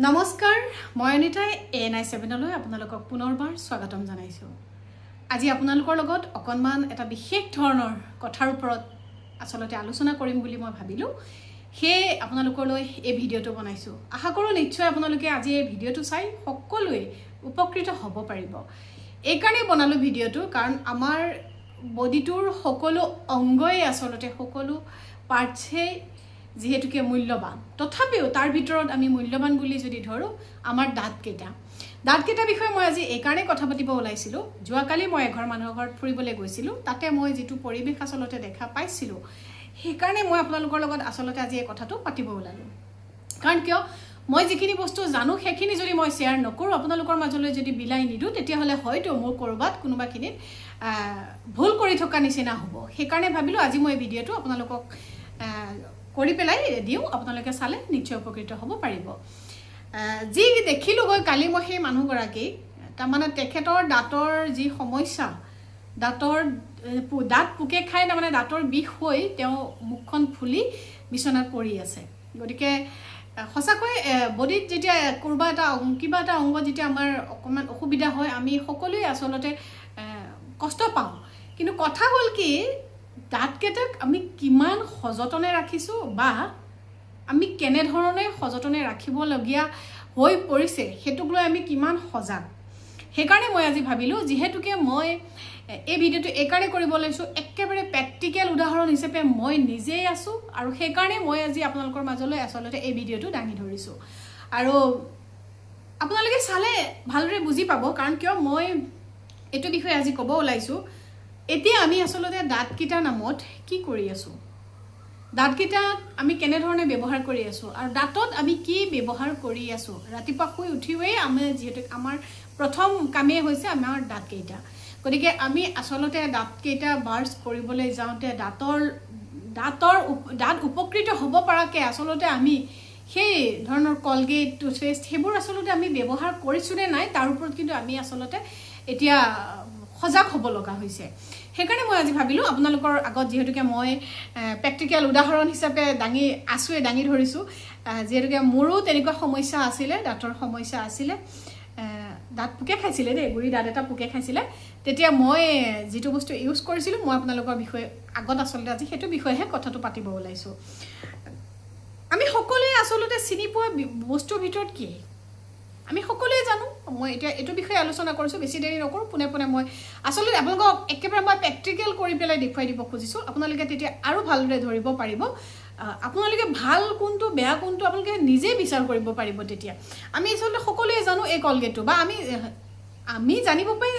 নমস্কাৰ, মই অনিতাই এএনআই 7লৈ আপোনালোকক পুনৰবাৰ স্বাগতম জনাইছোঁ। আজি আপোনালোকৰ লগত অকণমান এটা বিশেষ ধৰণৰ কথাৰ ওপৰত আচলতে আলোচনা কৰিম বুলি মই ভাবিলোঁ। সেয়ে আপোনালোকলৈ এই ভিডিঅ'টো বনাইছোঁ। আশা কৰোঁ নিশ্চয় আপোনালোকে আজি এই ভিডিঅ'টো চাই সকলোৱে উপকৃত হ'ব পাৰিব। এইকাৰণেই বনালোঁ ভিডিঅ'টো, কাৰণ আমাৰ বডিটোৰ সকলো অংগই আচলতে, সকলো পাৰ্টছেই যিহেতুকে মূল্যৱান, তথাপিও তাৰ ভিতৰত আমি মূল্যৱান বুলি যদি ধৰোঁ আমাৰ দাঁতকেইটা। দাঁতকেইটাৰ বিষয়ে মই আজি এইকাৰণেই কথা পাতিব ওলাইছিলোঁ, যোৱাকালি মই এঘৰ মানুহৰ ঘৰত ফুৰিবলৈ গৈছিলোঁ। তাতে মই যিটো পৰিৱেশ আচলতে দেখা পাইছিলোঁ, সেইকাৰণে মই আপোনালোকৰ লগত আচলতে আজি এই কথাটো পাতিব ওলালোঁ। কাৰণ কিয়, মই যিখিনি বস্তু জানো সেইখিনি যদি মই শ্বেয়াৰ নকৰোঁ, আপোনালোকৰ মাজলৈ যদি বিলাই নিদিওঁ, তেতিয়াহ'লে হয়তো মোৰ ক'ৰবাত কোনোবাখিনিত ভুল কৰি থকা নিচিনা হ'ব। সেইকাৰণে ভাবিলোঁ আজি মই এই ভিডিঅ'টো আপোনালোকক কৰি পেলাই দিওঁ। আপোনালোকে চালে নিশ্চয় উপকৃত হ'ব পাৰিব। যি দেখিলোঁগৈ কালি মই সেই মানুহগৰাকীক, তাৰমানে তেখেতৰ দাঁতৰ যি সমস্যা, দাঁত পোকে খাই, তাৰমানে দাঁতৰ বিষ হৈ তেওঁ মুখখন ফুলি বিচনাত পৰি আছে। গতিকে সঁচাকৈ বডিত যেতিয়া কোনোবা এটা কিবা এটা অংগ যেতিয়া আমাৰ অকণমান অসুবিধা হয়, আমি সকলোৱে আচলতে কষ্ট পাওঁ। কিন্তু কথা হ'ল কি, দাঁতকেইটাক আমি কিমান সযতনে ৰাখিছোঁ বা আমি কেনেধৰণে সযতনে ৰাখিবলগীয়া হৈ পৰিছে, সেইটোক লৈ আমি কিমান সজাগ। সেইকাৰণে মই আজি ভাবিলোঁ, যিহেতুকে মই এই ভিডিঅ'টো এইকাৰণে কৰিব লৈছোঁ, একেবাৰে প্ৰেক্টিকেল উদাহৰণ হিচাপে মই নিজেই আছোঁ আৰু সেইকাৰণে মই আজি আপোনালোকৰ মাজলৈ আচলতে এই ভিডিঅ'টো দাঙি ধৰিছোঁ। আৰু আপোনালোকে চালে ভালদৰে বুজি পাব, কাৰণ কিয় মই এইটো বিষয়ে আজি ক'ব ওলাইছোঁ। এতিয়া আমি আচলতে দাঁতকেইটাৰ নামত কি কৰি আছোঁ, দাঁতকেইটাত আমি কেনেধৰণে ব্যৱহাৰ কৰি আছোঁ আৰু দাঁতত আমি কি ব্যৱহাৰ কৰি আছোঁ। ৰাতিপুৱা শুই উঠিয়েই আমি যিহেতু আমাৰ প্ৰথম কামেই হৈছে আমাৰ দাঁতকেইটা, গতিকে আমি আচলতে দাঁতকেইটা ব্ৰাছ কৰিবলৈ যাওঁতে দাঁত উপকৃত হ'ব পৰাকৈ আচলতে আমি সেই ধৰণৰ কলগেট, টুথপেষ্ট সেইবোৰ আচলতে আমি ব্যৱহাৰ কৰিছোঁনে নাই, তাৰ ওপৰত কিন্তু আমি আচলতে এতিয়া সজাগ হ'ব লগা হৈছে। সেইকাৰণে মই আজি ভাবিলোঁ আপোনালোকৰ আগত, যিহেতুকে মই প্ৰেক্টিকেল উদাহৰণ হিচাপে দাঙি আছোঁৱে, দাঙি ধৰিছোঁ, যিহেতুকে মোৰো তেনেকুৱা সমস্যা আছিলে, দাঁতৰ সমস্যা আছিলে, দাঁত পোকে খাইছিলে দেই, গুৰি দাঁত এটা পোকে খাইছিলে। তেতিয়া মই যিটো বস্তু ইউজ কৰিছিলোঁ, মই আপোনালোকৰ বিষয়ে আগত আচলতে আজি সেইটো বিষয়েহে কথাটো পাতিব ওলাইছোঁ। আমি সকলোৱে আচলতে চিনি পোৱা বস্তুৰ ভিতৰত কি আমি সকলোৱে জানো। মই এতিয়া এইটো বিষয়ে আলোচনা কৰিছোঁ, বেছি দেৰি নকৰোঁ। পোনে পোনে মই আচলতে আপোনালোকক একেবাৰে মই প্ৰেক্টিকেল কৰি পেলাই দেখুৱাই দিব খুজিছোঁ। আপোনালোকে তেতিয়া আৰু ভালদৰে ধৰিব পাৰিব, আপোনালোকে ভাল কোনটো, বেয়া কোনটো আপোনালোকে নিজেই বিচাৰ কৰিব পাৰিব। তেতিয়া আমি আচলতে সকলোৱে জানো এই কলগেটটো বা আমি আমি জানিব পাই,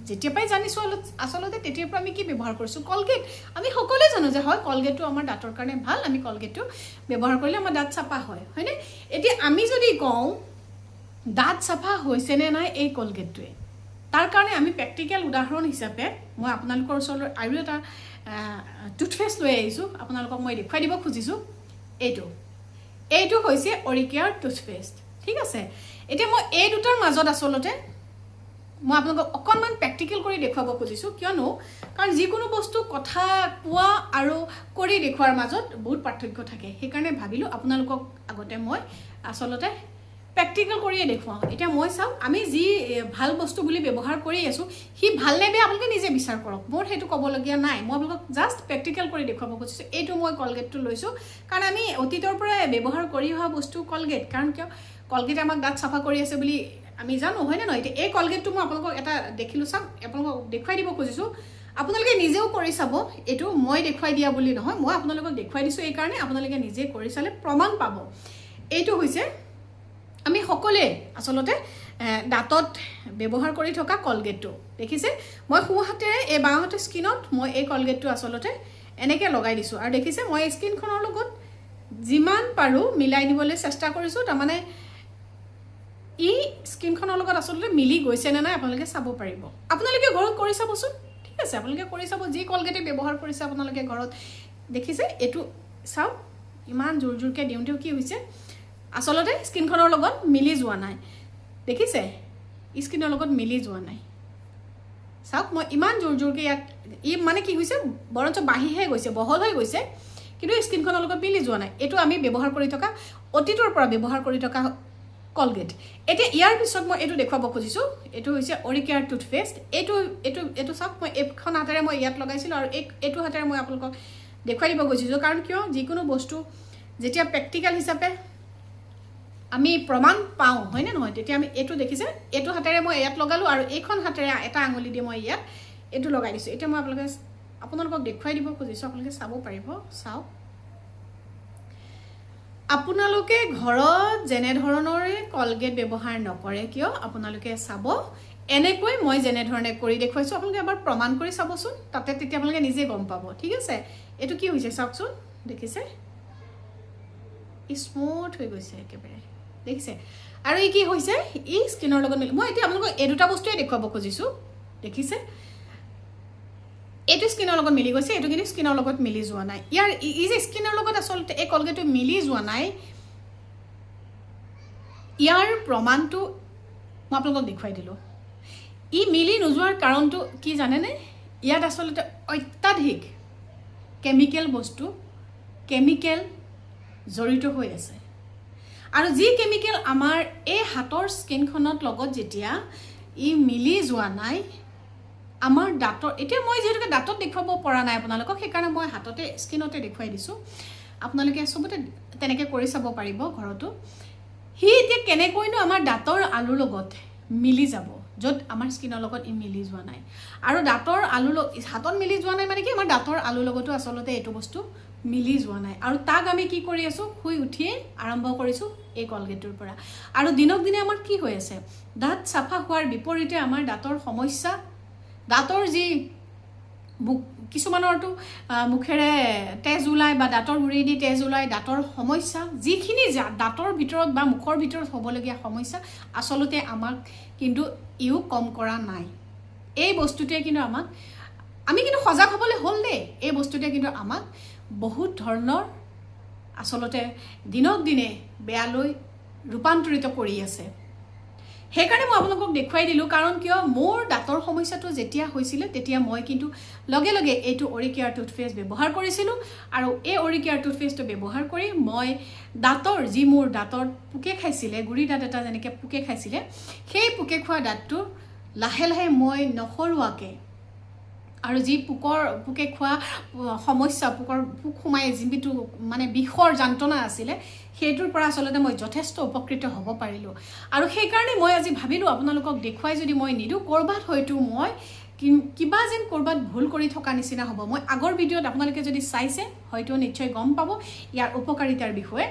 যেতিয়াৰ পৰাই জানিছোঁ আচলতে তেতিয়াৰ পৰা আমি কি ব্যৱহাৰ কৰিছোঁ? কলগেট। আমি সকলোৱে জানো যে হয়, কলগেটটো আমাৰ দাঁতৰ কাৰণে ভাল, আমি কলগেটটো ব্যৱহাৰ কৰিলে আমাৰ দাঁত চাফা হয়, হয়নে? এতিয়া আমি যদি কওঁ দাঁত চাফা হৈছেনে নাই এই কলগেটটোৱে, তাৰ কাৰণে আমি প্ৰেক্টিকেল উদাহৰণ হিচাপে মই আপোনালোকৰ ওচৰলৈ আৰু এটা টুথপেষ্ট লৈ আহিছোঁ। আপোনালোকক মই দেখুৱাই দিব খুজিছোঁ। এইটো হৈছে অৰিকেয়াৰ টুথপেষ্ট, ঠিক আছে? এতিয়া মই এই দুটাৰ মাজত আচলতে মই আপোনালোকক অকণমান প্ৰেক্টিকেল কৰি দেখুৱাব খুজিছোঁ। কিয়নো কাৰণ যিকোনো বস্তু কথা কোৱা আৰু কৰি দেখুওৱাৰ মাজত বহুত পাৰ্থক্য থাকে। সেইকাৰণে ভাবিলোঁ আপোনালোকক আগতে মই আচলতে প্ৰেক্টিকেল কৰিয়ে দেখুৱাওঁ। এতিয়া মই চাওঁ, আমি যি ভাল বস্তু বুলি ব্যৱহাৰ কৰি আছোঁ, সি ভাল নে বেয়া আপোনালোকে নিজে বিচাৰ কৰক, মোৰ সেইটো ক'বলগীয়া নাই। মই আপোনালোকক জাষ্ট প্ৰেক্টিকেল কৰি দেখুৱাব খুজিছোঁ। এইটো মই কলগেটটো লৈছোঁ, কাৰণ আমি অতীতৰ পৰাই ব্যৱহাৰ কৰি অহা বস্তু কলগেট। কাৰণ কিয়, কলগেটে আমাক দাঁত চাফা কৰি আছে বুলি আমি জানো, হয়নে নহয়? এতিয়া এই কলগেটটো মই আপোনালোকক এটা দেখিলোঁ, চাওক, আপোনালোকক দেখুৱাই দিব খুজিছোঁ। আপোনালোকে নিজেও কৰি চাব, এইটো মই দেখুৱাই দিয়া বুলি নহয়। মই আপোনালোকক দেখুৱাই দিছোঁ এইকাৰণে, আপোনালোকে নিজে কৰি চালে প্ৰমাণ পাব। এইটো হৈছে আমি সকলোৱে আচলতে দাঁতত ব্যৱহাৰ কৰি থকা কলগেটটো। দেখিছে, মই সোঁ হাতেৰে এই বাওঁ হাতৰ স্কিনত মই এই কলগেটটো আচলতে এনেকৈ লগাই দিছোঁ আৰু দেখিছে, মই এই স্কিনখনৰ লগত যিমান পাৰোঁ মিলাই নিবলৈ চেষ্টা কৰিছোঁ। তাৰমানে ই স্কিনখনৰ লগত আচলতে মিলি গৈছে নে নাই আপোনালোকে চাব পাৰিব। আপোনালোকে ঘৰত কৰি চাবচোন, ঠিক আছে? আপোনালোকে কৰি চাব, যি কলগেটে ব্যৱহাৰ কৰিছে আপোনালোকে ঘৰত। দেখিছে, এইটো চাওক, ইমান জোৰ জোৰকৈ দিওঁতেও কি হৈছে, আচলতে স্কিনখনৰ লগত মিলি যোৱা নাই। দেখিছে, স্কিনৰ লগত মিলি যোৱা নাই। চাওক, মই ইমান জোৰ জোৰকৈ ইয়াক, ই মানে কি হৈছে, বৰঞ্চ বাঢ়িহে গৈছে, বহল হৈ গৈছে, কিন্তু স্কিনখনৰ লগত মিলি যোৱা নাই। এইটো আমি ব্যৱহাৰ কৰি থকা, অতীতৰ পৰা ব্যৱহাৰ কৰি থকা কলগেটটো। কলগেট। এতিয়া ইয়াৰ পিছত মই এইটো দেখুৱাব খুজিছোঁ। এইটো হৈছে অৰিকেয়াৰ টুথপেষ্ট। এইটো এইটো এইটো চাওক, মই এইখন হাতেৰে মই ইয়াত লগাইছিলোঁ আৰু এইটো হাতেৰে মই আপোনালোকক দেখুৱাই দিব খুজিছোঁ। কাৰণ কিয়, যিকোনো বস্তু যেতিয়া প্ৰেক্টিকেল হিচাপে আমি প্ৰমাণ পাওঁ, হয়নে নহয়, তেতিয়া আমি এইটো দেখিছে, এইটো হাতেৰে মই ইয়াত লগালোঁ আৰু এইখন হাতেৰে এটা আঙুলি দি মই ইয়াত এইটো লগাই দিছোঁ। এতিয়া মই আপোনালোকক দেখুৱাই দিব খুজিছোঁ, আপোনালোকে চাব পাৰিব। চাওক, আপোনালোকে ঘৰত যেনেধৰণৰে কলগেট ব্যৱহাৰ নকৰে কিয়, আপোনালোকে চাব, এনেকৈ মই যেনেধৰণে কৰি দেখুৱাইছোঁ, আপোনালোকে এবাৰ প্ৰমাণ কৰি চাবচোন তাতে, তেতিয়া আপোনালোকে নিজে গম পাব। ঠিক আছে, এইটো কি হৈছে চাওকচোন। দেখিছে, স্মুথ হৈ গৈছে একেবাৰে, দেখিছে? আৰু ই কি হৈছে, ই স্কিনৰ লগত মিলি, মই এতিয়া আপোনালোকক এই দুটা বস্তুৱে দেখুৱাব খুজিছোঁ। দেখিছে, এইটো স্কিনৰ লগত মিলি গৈছে, এইটো কিন্তু স্কিনৰ লগত মিলি যোৱা নাই। ইয়াৰ ই যে স্কিনৰ লগত আচলতে এই কলগেটটো মিলি যোৱা নাই, ইয়াৰ প্ৰমাণটো মই আপোনালোকক দেখুৱাই দিলোঁ। ই মিলি নোযোৱাৰ কাৰণটো কি জানেনে? ইয়াত আচলতে অত্যাধিক কেমিকেল বস্তু, কেমিকেল জড়িত হৈ আছে আৰু যি কেমিকেল আমাৰ এই হাতৰ স্কিনখনত লগত যেতিয়া ই মিলি যোৱা নাই, আমাৰ দাঁতৰ, এতিয়া মই যিহেতুকে দাঁতত দেখুৱাব পৰা নাই আপোনালোকক, সেইকাৰণে মই হাততে স্কিনতে দেখুৱাই দিছোঁ। আপোনালোকে চবতে তেনেকৈ কৰি চাব পাৰিব ঘৰতো। সি এতিয়া কেনেকৈনো আমাৰ দাঁতৰ আলুৰ লগত মিলি যাব, য'ত আমাৰ স্কিনৰ লগত ই মিলি যোৱা নাই? আৰু দাঁতৰ আলুৰ হাতত মিলি যোৱা নাই মানে কি, আমাৰ দাঁতৰ আলুৰ লগতো আচলতে এইটো বস্তু মিলি যোৱা নাই। আৰু তাক আমি কি কৰি আছোঁ? শুই উঠিয়ে আৰম্ভ কৰিছোঁ এই কলগেটটোৰ পৰা। আৰু দিনক দিনে আমাৰ কি হৈ আছে? দাঁত চাফা হোৱাৰ বিপৰীতে আমাৰ দাঁতৰ সমস্যা, দাঁতৰ যি মুখ, কিছুমানৰতো মুখেৰে তেজ ওলায় বা দাঁতৰ গুৰিয়েদি তেজ ওলায়, দাঁতৰ সমস্যা, যিখিনি দাঁতৰ ভিতৰত বা মুখৰ ভিতৰত হ'বলগীয়া সমস্যা, আচলতে আমাক কিন্তু ইও কম কৰা নাই এই বস্তুটোৱে। কিন্তু আমাক, আমি কিন্তু সজাগ হ'বলৈ হ'ল দেই। এই বস্তুটোৱে কিন্তু আমাক বহুত ধৰণৰ আচলতে দিনক দিনে বেয়ালৈ ৰূপান্তৰিত কৰি আছে। সেইকাৰণে মই আপোনালোকক দেখুৱাই দিলোঁ। কাৰণ কিয়, মোৰ দাঁতৰ সমস্যাটো যেতিয়া হৈছিলে, তেতিয়া মই কিন্তু লগে লগে এইটো অৰিকেয়াৰ টুথপেষ্ট ব্যৱহাৰ কৰিছিলোঁ। আৰু এই অৰিকেয়াৰ টুথপেষ্টটো ব্যৱহাৰ কৰি মই দাঁতৰ যি মোৰ দাঁতৰ পোকে খাইছিলে, গুৰি দাঁত এটা যেনেকৈ পোকে খাইছিলে, সেই পোকে খোৱা দাঁতটো লাহে লাহে মই নসৰোৱাকৈ আৰু যি পোকে খোৱা সমস্যা, পোক সোমাই যিটো মানে বিষৰ যন্ত্ৰণা আছিলে, সেইটোৰ পৰা আচলতে মই যথেষ্ট উপকৃত হ'ব পাৰিলোঁ। আৰু সেইকাৰণে মই আজি ভাবিলোঁ, আপোনালোকক দেখুৱাই যদি মই নিদিওঁ, ক'ৰবাত হয়তো মই কিবা যেন ক'ৰবাত ভুল কৰি থকা নিচিনা হ'ব। মই আগৰ ভিডিঅ'ত আপোনালোকে যদি চাইছে, হয়তো নিশ্চয় গম পাব ইয়াৰ উপকাৰিতাৰ বিষয়ে।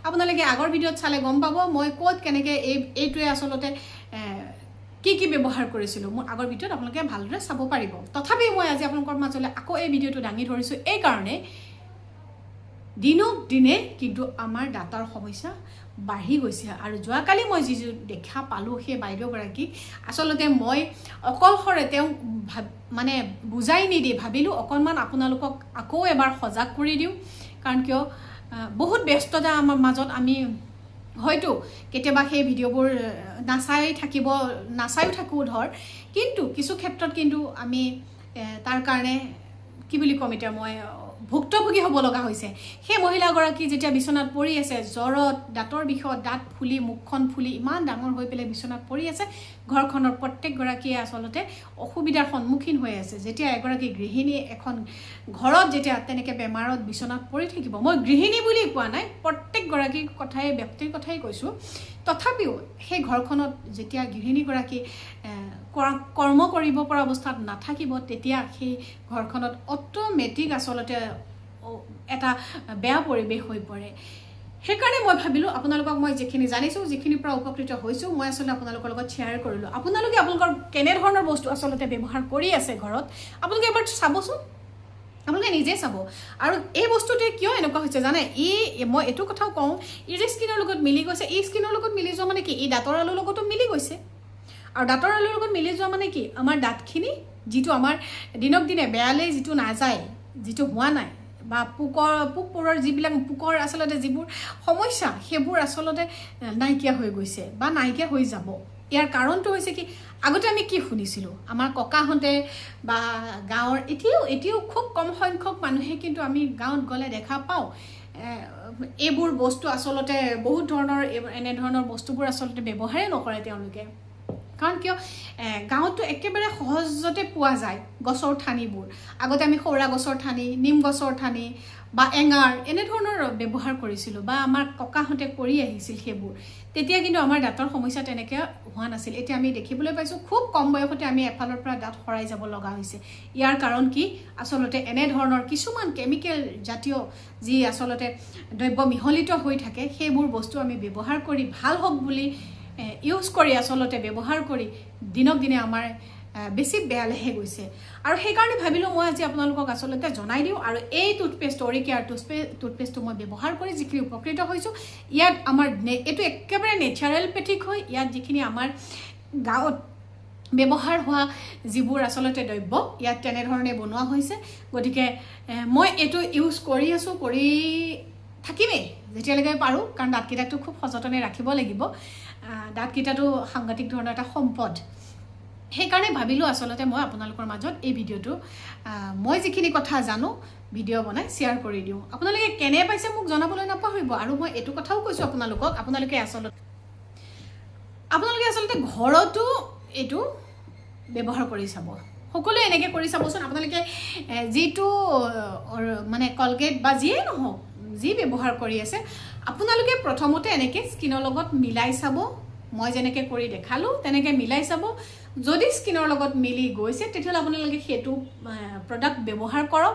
আপোনালোকে আগৰ ভিডিঅ'ত চালে গম পাব মই ক'ত কেনেকৈ এইটোৱে আচলতে কি কি ব্যৱহাৰ কৰিছিলোঁ। মোৰ আগৰ ভিডিঅ'ত আপোনালোকে ভালদৰে চাব পাৰিব। তথাপি মই আজি আপোনালোকৰ মাজলৈ আকৌ এই ভিডিঅ'টো দাঙি ধৰিছোঁ এইকাৰণে, দিনক দিনে কিন্তু আমাৰ দাঁতৰ সমস্যা বাঢ়ি গৈছে। আৰু যোৱাকালি মই যি দেখা পালোঁ সেই বাইদেউগৰাকীক, আচলতে মই অকলশৰে তেওঁক মানে বুজাই নিদি ভাবিলোঁ অকণমান আপোনালোকক আকৌ এবাৰ সজাগ কৰি দিওঁ। কাৰণ কিয়, বহুত ব্যস্ততা আমাৰ মাজত আমি হয়তো কেতিয়াবা সেই ভিডিঅ'বোৰ নাচাই থাকিব, নাচায়ো থাকোঁ ধৰ, কিন্তু কিছু ক্ষেত্ৰত কিন্তু আমি তাৰ কাৰণে কি বুলি ক'ম এতিয়া মই, ভুক্তভোগী হ'ব লগা হৈছে। সেই মহিলাগৰাকী যেতিয়া বিচনাত পৰি আছে, জ্বৰত, দাঁতৰ বিষত, দাঁত ফুলি, মুখখন ফুলি ইমান ডাঙৰ হৈ পেলাই বিচনাত পৰি আছে, ঘৰখনৰ প্ৰত্যেকগৰাকীয়ে আচলতে অসুবিধাৰ সন্মুখীন হৈ আছে। যেতিয়া এগৰাকী গৃহিণী এখন ঘৰত যেতিয়া তেনেকৈ বেমাৰত বিচনাত পৰি থাকিব, মই গৃহিণী বুলি কোৱা নাই, প্ৰত্যেকগৰাকীৰ কথাই, ব্যক্তিৰ কথাই কৈছোঁ, তথাপিও সেই ঘৰখনত যেতিয়া গৃহিণীগৰাকী কৰ্ম কৰিব পৰা অৱস্থাত নাথাকিব, তেতিয়া সেই ঘৰখনত অট'মেটিক আচলতে এটা বেয়া পৰিৱেশ হৈ পৰে। সেইকাৰণে মই ভাবিলোঁ, আপোনালোকক মই যিখিনি জানিছোঁ, যিখিনিৰ পৰা উপকৃত হৈছোঁ, মই আচলতে আপোনালোকৰ লগত শ্বেয়াৰ কৰিলোঁ। আপোনালোকে আপোনালোকৰ কেনেধৰণৰ বস্তু আচলতে ব্যৱহাৰ কৰি আছে ঘৰত, আপোনালোকে এবাৰ চাবচোন, আপোনালোকে নিজে চাব। আৰু এই বস্তুটোৱে কিয় এনেকুৱা হৈছে জানে? ই মই এইটো কথাও কওঁ, ই যে স্কিনৰ লগত মিলি গৈছে, ই স্কিনৰ লগত মিলি যোৱা মানে কি, ই দাঁতৰ আলুৰ লগতো মিলি গৈছে। আৰু দাঁতৰ আলুৰ লগত মিলি যোৱা মানে কি, আমাৰ দাঁতখিনি যিটো আমাৰ দিনক দিনে বেয়ালৈ যিটো নাযায়, যিটো হোৱা নাই, বা পোক পৰুৱাৰ যিবিলাক পোকৰ আচলতে যিবোৰ সমস্যা, সেইবোৰ আচলতে নাইকিয়া হৈ গৈছে বা নাইকিয়া হৈ যাব। ইয়াৰ কাৰণটো হৈছে কি, আগতে আমি কি শুনিছিলোঁ, আমাৰ ককাহঁতে বা গাঁৱৰ এতিয়াও খুব কম সংখ্যক মানুহে কিন্তু আমি গাঁৱত গ'লে দেখা পাওঁ। এইবোৰ বস্তু আচলতে বহুত ধৰণৰ এনেধৰণৰ বস্তুবোৰ আচলতে ব্যৱহাৰেই নকৰে তেওঁলোকে। কাৰণ কিয়, গাঁৱততো একেবাৰে সহজতে পোৱা যায় গছৰ ঠানিবোৰ। আগতে আমি সৌৰা গছৰ ঠানি, নিম গছৰ ঠানি বা এঙাৰ এনেধৰণৰ ব্যৱহাৰ কৰিছিলোঁ বা আমাৰ ককাহঁতে কৰি আহিছিল সেইবোৰ। তেতিয়া কিন্তু আমাৰ দাঁতৰ সমস্যা তেনেকৈ হোৱা নাছিল। এতিয়া আমি দেখিবলৈ পাইছোঁ খুব কম বয়সতে আমি এফালৰ পৰা দাঁত সৰাই যাব লগা হৈছে। ইয়াৰ কাৰণ কি? আচলতে এনেধৰণৰ কিছুমান কেমিকেল জাতীয় যি আচলতে দ্ৰব্য মিহলিত হৈ থাকে, সেইবোৰ বস্তু আমি ব্যৱহাৰ কৰি ভাল হওক বুলি ইউজ কৰি আচলতে ব্যৱহাৰ কৰি দিনক দিনে আমাৰ বেছি বেয়ালেহে গৈছে। আৰু সেইকাৰণে ভাবিলোঁ মই আজি আপোনালোকক আচলতে জনাই দিওঁ। আৰু এই টুথপেষ্ট, অৰিকেয়াৰ টুথপেষ্টটো মই ব্যৱহাৰ কৰি যিখিনি উপকৃত হৈছোঁ, ইয়াত আমাৰ এইটো একেবাৰে নেচাৰেল পেথিক হয়। ইয়াত যিখিনি আমাৰ গাঁৱত ব্যৱহাৰ হোৱা যিবোৰ আচলতে দ্ৰব্য, ইয়াত তেনেধৰণে বনোৱা হৈছে। গতিকে মই এইটো ইউজ কৰি আছোঁ, কৰি থাকিমেই যেতিয়ালৈকে পাৰোঁ। কাৰণ দাঁতকেইটাকতো খুব সযতনে ৰাখিব লাগিব। দাঁতকেইটাটো সাংঘাতিক ধৰণৰ এটা সম্পদ। সেইকাৰণে ভাবিলোঁ আচলতে মই আপোনালোকৰ মাজত এই ভিডিঅ'টো, মই যিখিনি কথা জানো, ভিডিঅ' বনাই শ্বেয়াৰ কৰি দিওঁ। আপোনালোকে কেনে পাইছে মোক জনাবলৈ নাপাহৰিব। আৰু মই এইটো কথাও কৈছোঁ আপোনালোকক, আপোনালোকে আচলতে ঘৰতো এইটো ব্যৱহাৰ কৰি চাব। সকলোৱে এনেকৈ কৰি চাবচোন। আপোনালোকে যিটো মানে কলগেট বা যিয়ে নহওক, যি ব্যৱহাৰ কৰি আছে, আপোনালোকে প্ৰথমতে এনেকৈ স্কিনৰ লগত মিলাই চাব। মই যেনেকৈ কৰি দেখালোঁ তেনেকৈ মিলাই চাব। যদি স্কিনৰ লগত মিলি গৈছে, তেতিয়াহ'লে আপোনালোকে সেইটো প্ৰডাক্ট ব্যৱহাৰ কৰক।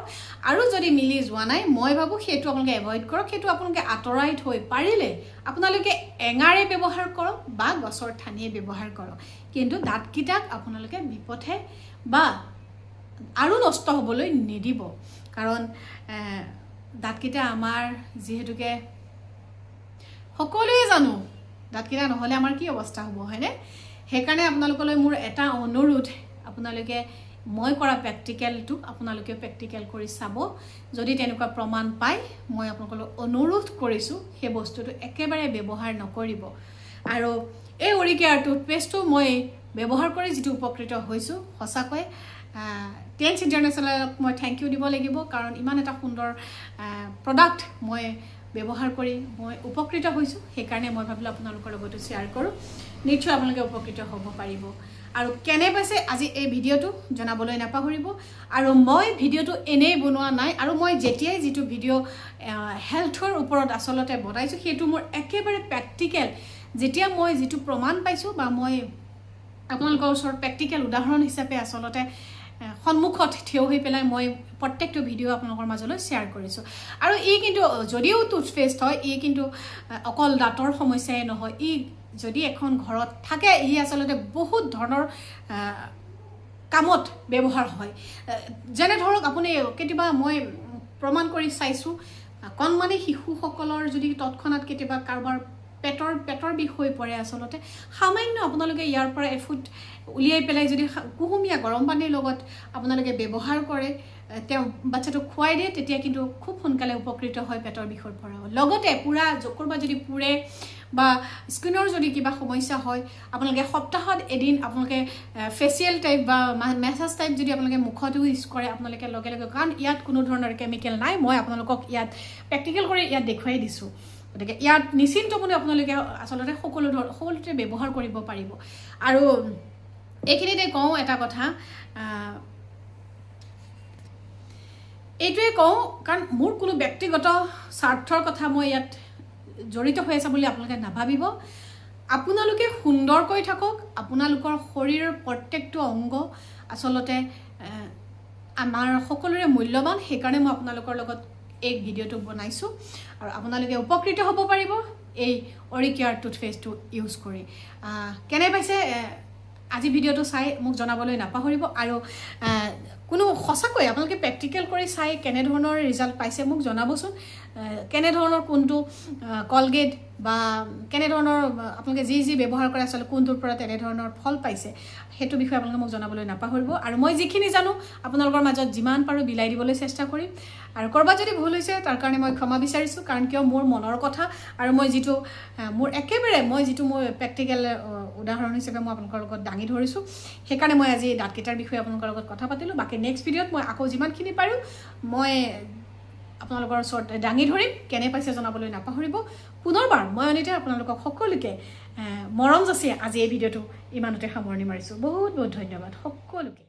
আৰু যদি মিলি যোৱা নাই, মই ভাবোঁ সেইটো আপোনালোকে এভইড কৰক। সেইটো আপোনালোকে আঁতৰাই থৈ পাৰিলে আপোনালোকে এঙাৰে ব্যৱহাৰ কৰক বা গছৰ ঠানিয়ে ব্যৱহাৰ কৰক, কিন্তু দাঁতকেইটাক আপোনালোকে বিপথে বা আৰু নষ্ট হ'বলৈ নিদিব। কাৰণ দাঁতকেইটা আমাৰ, যিহেতুকে সকলোৱে জানো, দাঁতকেইটা নহ'লে আমাৰ কি অৱস্থা হ'ব, হয়নে? সেইকাৰণে আপোনালোকলৈ মোৰ এটা অনুৰোধ, আপোনালোকে মই কৰা প্ৰেক্টিকেলটো আপোনালোকে প্ৰেক্টিকেল কৰি চাব। যদি তেনেকুৱা প্ৰমাণ পায়, মই আপোনালোকলৈ অনুৰোধ কৰিছোঁ, সেই বস্তুটো একেবাৰে ব্যৱহাৰ নকৰিব। আৰু এই অৰিকেয়াৰ টুথপেষ্টটো মই ব্যৱহাৰ কৰি যিটো উপকৃত হৈছোঁ, সঁচাকৈ টেন্স ইণ্টাৰনেশ্যনেলক মই thank U দিব লাগিব। কাৰণ ইমান এটা সুন্দৰ প্ৰডাক্ট মই ব্যৱহাৰ কৰি মই উপকৃত হৈছোঁ। সেইকাৰণে মই ভাবিলোঁ আপোনালোকৰ লগতো শ্বেয়াৰ কৰোঁ, নিশ্চয় আপোনালোকে উপকৃত হ'ব পাৰিব। আৰু কেনে পাইছে আজি এই ভিডিঅ'টো জনাবলৈ নাপাহৰিব। আৰু মই ভিডিঅ'টো এনেই বনোৱা নাই। আৰু মই যেতিয়াই যিটো ভিডিঅ' হেল্থৰ ওপৰত আচলতে বনাইছোঁ, সেইটো মোৰ একেবাৰে প্ৰেক্টিকেল। যেতিয়া মই যিটো প্ৰমাণ পাইছোঁ বা মই আপোনালোকৰ ওচৰত প্ৰেক্টিকেল উদাহৰণ হিচাপে আচলতে সন্মুখত থিয় হৈ পেলাই মই প্ৰত্যেকটো ভিডিঅ' আপোনালোকৰ মাজলৈ শ্বেয়াৰ কৰিছোঁ। আৰু ই কিন্তু যদিও টুথপেষ্ট হয়, ই কিন্তু অকল দাঁতৰ সমস্যাই নহয়। ই যদি এখন ঘৰত থাকে, ই আচলতে বহুত ধৰণৰ কামত ব্যৱহাৰ হয়। যেনে ধৰক আপুনি কেতিয়াবা, মই প্ৰমাণ কৰি চাইছোঁ, কণমানি শিশুসকলৰ যদি তৎক্ষণাত কেতিয়াবা কাৰোবাৰ পেটৰ বিষ হৈ পৰে, আচলতে সামান্য আপোনালোকে ইয়াৰ পৰা এফুট উলিয়াই পেলাই যদি কুহুমীয়া গৰম পানীৰ লগত আপোনালোকে ব্যৱহাৰ কৰে, তেওঁ বাচ্ছাটোক খুৱাই দিয়ে, তেতিয়া কিন্তু খুব সোনকালে উপকৃত হয় পেটৰ বিষৰ পৰাও। লগতে পূৰা ক'ৰবাত যদি পুৰে বা স্কিনৰ যদি কিবা সমস্যা হয়, আপোনালোকে সপ্তাহত এদিন আপোনালোকে ফেচিয়েল টাইপ বা মেছাজ টাইপ যদি আপোনালোকে মুখতো ইউজ কৰে, আপোনালোকে লগে লগে, কাৰণ ইয়াত কোনো ধৰণৰ কেমিকেল নাই, মই আপোনালোকক ইয়াত প্ৰেক্টিকেল কৰি ইয়াত দেখুৱাই দিছোঁ। গতিকে ইয়াত নিশ্চিন্তমনে আপোনালোকে আচলতে সকলো ধৰণৰ সকলোতে ব্যৱহাৰ কৰিব পাৰিব। আৰু এইখিনিতে কওঁ এটা কথা, এইটোৱে কওঁ, কাৰণ মোৰ কোনো ব্যক্তিগত স্বাৰ্থৰ কথা মই ইয়াত জড়িত হৈ আছে বুলি আপোনালোকে নাভাবিব। আপোনালোকে সুন্দৰকৈ থাকক। আপোনালোকৰ শৰীৰৰ প্ৰত্যেকটো অংগ আচলতে আমাৰ সকলোৰে মূল্যৱান। সেইকাৰণে মই আপোনালোকৰ লগত এই ভিডিঅ'টো বনাইছোঁ আৰু আপোনালোকে উপকৃত হ'ব পাৰিব এই অৰিকেয়াৰ টুথপেষ্টটো ইউজ কৰি। কেনে পাইছে আজি ভিডিঅ'টো চাই মোক জনাবলৈ নাপাহৰিব। আৰু কোনো সঁচাকৈ আপোনালোকে প্ৰেক্টিকেল কৰি চাই কেনেধৰণৰ ৰিজাল্ট পাইছে মোক জনাবচোন। কেনেধৰণৰ কোনটো কলগেট বা কেনেধৰণৰ আপোনালোকে যি যি ব্যৱহাৰ কৰে, আচলতে কোনটোৰ পৰা তেনেধৰণৰ ফল পাইছে, সেইটো বিষয়ে আপোনালোকে মোক জনাবলৈ নাপাহৰিব। আৰু মই যিখিনি জানো আপোনালোকৰ মাজত যিমান পাৰোঁ বিলাই দিবলৈ চেষ্টা কৰিম। আৰু ক'ৰবাত যদি ভুল হৈছে, তাৰ কাৰণে মই ক্ষমা বিচাৰিছোঁ। কাৰণ কিয়, মোৰ মনৰ কথা আৰু মই যিটো মোৰ একেবাৰে মই যিটো মই প্ৰেক্টিকেল উদাহৰণ হিচাপে মই আপোনালোকৰ লগত দাঙি ধৰিছোঁ। সেইকাৰণে মই আজি দাঁতকেইটাৰ বিষয়ে আপোনালোকৰ লগত কথা পাতিলোঁ। বাকী নেক্সট ভিডিঅ'ত মই আকৌ যিমানখিনি পাৰোঁ মই আপোনালোকৰ ওচৰত দাঙি ধৰিম। কেনে পাইছে জনাবলৈ নাপাহৰিব। পুনৰবাৰ মই অনিতাই আপোনালোকক সকলোকে মৰম যাচি আজি এই ভিডিঅ'টো ইমানতে সামৰণি মাৰিছোঁ। বহুত বহুত ধন্যবাদ সকলোকে।